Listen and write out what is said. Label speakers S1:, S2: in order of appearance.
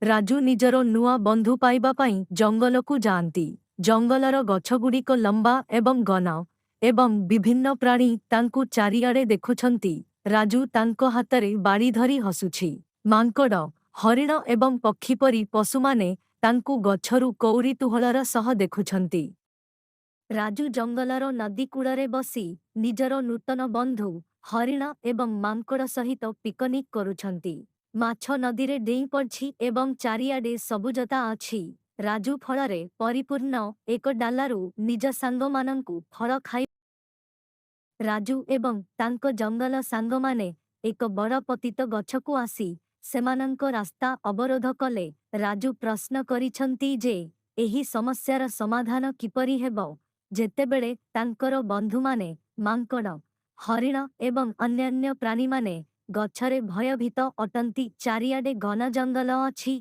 S1: ରାଜୁ ନିଜର ନୂଆ ବନ୍ଧୁ ପାଇବା ପାଇଁ ଜଙ୍ଗଲକୁ ଯାଆନ୍ତି। ଜଙ୍ଗଲର ଗଛଗୁଡ଼ିକ ଲମ୍ବା ଏବଂ ଘନ ଏବଂ ବିଭିନ୍ନ ପ୍ରାଣୀ ତାଙ୍କୁ ଚାରିଆଡ଼େ ଦେଖୁଛନ୍ତି। ରାଜୁ ତାଙ୍କ ହାତରେ ବାଡ଼ି ଧରି ହସୁଛି। ମାଙ୍କଡ଼, ହରିଣ ଏବଂ ପକ୍ଷୀ ପରି ପଶୁମାନେ ତାଙ୍କୁ ଗଛରୁ କୌତୂହଳର ସହ ଦେଖୁଛନ୍ତି। ରାଜୁ ଜଙ୍ଗଲର ନଦୀ କୂଳରେ ବସି ନିଜର ନୂତନ ବନ୍ଧୁ ହରିଣ ଏବଂ ମାଙ୍କଡ଼ ସହିତ ପିକନିକ୍ କରୁଛନ୍ତି। ମାଛ ନଦୀରେ ଡେଇଁ ପଡ଼ିଛି ଏବଂ ଚାରିଆଡ଼େ ସବୁଜତା ଅଛି। ରାଜୁ ଫଳରେ ପରିପୂର୍ଣ୍ଣ ଏକ ଡାଲାରୁ ନିଜ ସାଙ୍ଗମାନଙ୍କୁ ଫଳ ଖାଇ ରାଜୁ ଏବଂ ତାଙ୍କ ଜଙ୍ଗଲ ସାଙ୍ଗମାନେ ଏକ ବଡ଼ ପତିତ ଗଛକୁ ଆସି ସେମାନଙ୍କ ରାସ୍ତା ଅବରୋଧ କଲେ। ରାଜୁ ପ୍ରଶ୍ନ କରିଛନ୍ତି ଯେ ଏହି ସମସ୍ୟାର ସମାଧାନ କିପରି ହେବ, ଯେତେବେଳେ ତାଙ୍କର ବନ୍ଧୁମାନେ ମାଙ୍କଡ଼, ହରିଣ ଏବଂ ଅନ୍ୟାନ୍ୟ ପ୍ରାଣୀମାନେ ଗଛରେ ଭୟଭୀତ ଅଟନ୍ତି। ଚାରିଆଡ଼େ ଘନ ଜଙ୍ଗଲ ଅଛି।